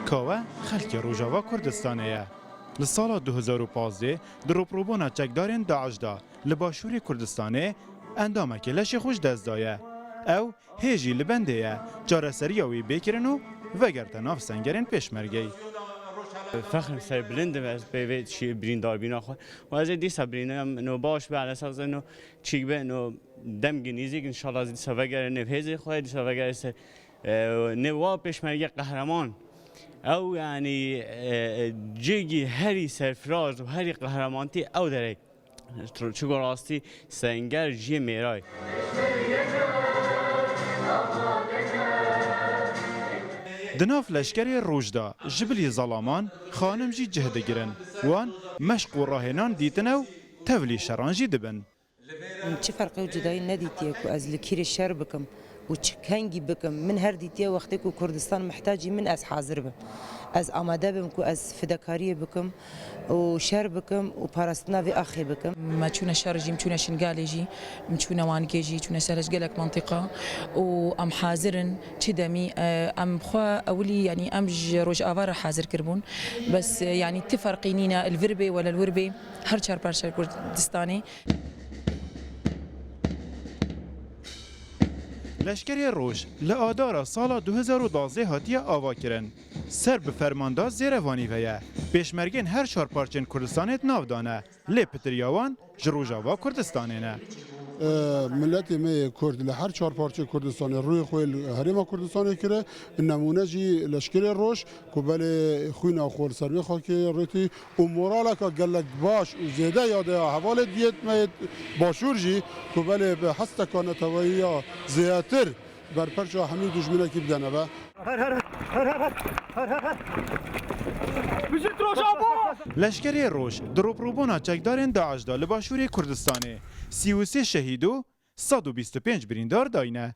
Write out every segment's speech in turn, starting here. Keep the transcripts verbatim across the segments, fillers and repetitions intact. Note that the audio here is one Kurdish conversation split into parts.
Kawe xelkê Rojava Kurdistanê ye. Li sala du hezar û pazdeh di rûpirûbûna çekdarên DAIŞ de li Başûrê Kurdistanê endamekî leşê xwe ji dest daye. Ew hê jî li bendê ye çareseriya wî bê kirin û vegerte nav sengerên pêşmergeyî. Fexrim serbilind im ez pê vê şî-, birîndarbîna xwe. Û ez ê dîsa birîndar im, no baş be, elesas no çîk be, no dem nêzîk, înşallah ez dîsa vegere nêv hêzê xwe, dîsa vegere ser, e, nêv wa pêşmerge qehreman. Ew, yanî, e, e, cihgî herî serfiraz û herî qehremanî ew derek. Çigo rastî senger jiyê mêray. Di nav leşkerê roj de ji bilî zalaman xanim jî cih digirin. Wan meşq û rahênan dîtin ew tevlî şeran jî dibin. Min çi ferqê û cudayî nedîtiye ku ez li kîrê şer bikim û çi kengî bikim. Min her dîtiye wextê ku Kurdistan mihtacî min ez hazir bim. Ez amade bim ku ez fidekariyê bikim û şer bikim û parastina vê axê bikim. Me çûne şer jî, em çûne Şingalê jî, em çûne Wankê jî, çûne ser gelek mentiqa û em hazir in. Çi demî, e, em xwe ewilî, yanî em ji Rojava re hazir kiribûn. Bes, e, yanî ti ferqî nîne, li vir bê wele li wir bê, her çar parçe Kurdistanê. Leşkerê Roj li Adara sala du hezar û duwazdeh hatiye avakirin. Ser bi fermanda Zêrevanî ve ye. Pêşmergên her çar parçên Kurdistanê di nav de ne. Lê pitiriya wan ji Rojava Kurdistanê ne. E, miletê me yê Kurd li her çar parçeyê Kurdistanê rûyê xwe li Herêma Kurdistanê kire. Bi nemûne jî Leşkerê Roj ku belê xwîna xwe li ser vê xakê rêtî û moraleka gelek baş û zêde ya de ya hevalê diyêt me yê Başûr jî ku belê bi hesteka neteweyiya zêdetir berperça hemî dijminekî bide nebe. Bijî Rojava! Leşkerê Roj di rûpirûbûna çekdarên DAIŞ de li Başûrê Kurdistanê sî û sê şehîd û sed û bîst û pênc birîndar dayne.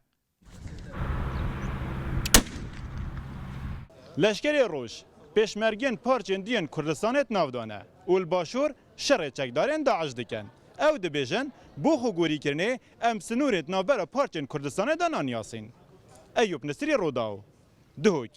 Leşkerê Roj pêşmergên parçên diyên Kurdistanê di nav de ne û li Başûr şerê çekdarên DAIŞ dikin. Ew dibêjin, bo xwegorîkirinê em sinûrê di navbera parçên Kurdistanê de naniyasîn. Eyûp Nisrî, Rûdaw, Duhok.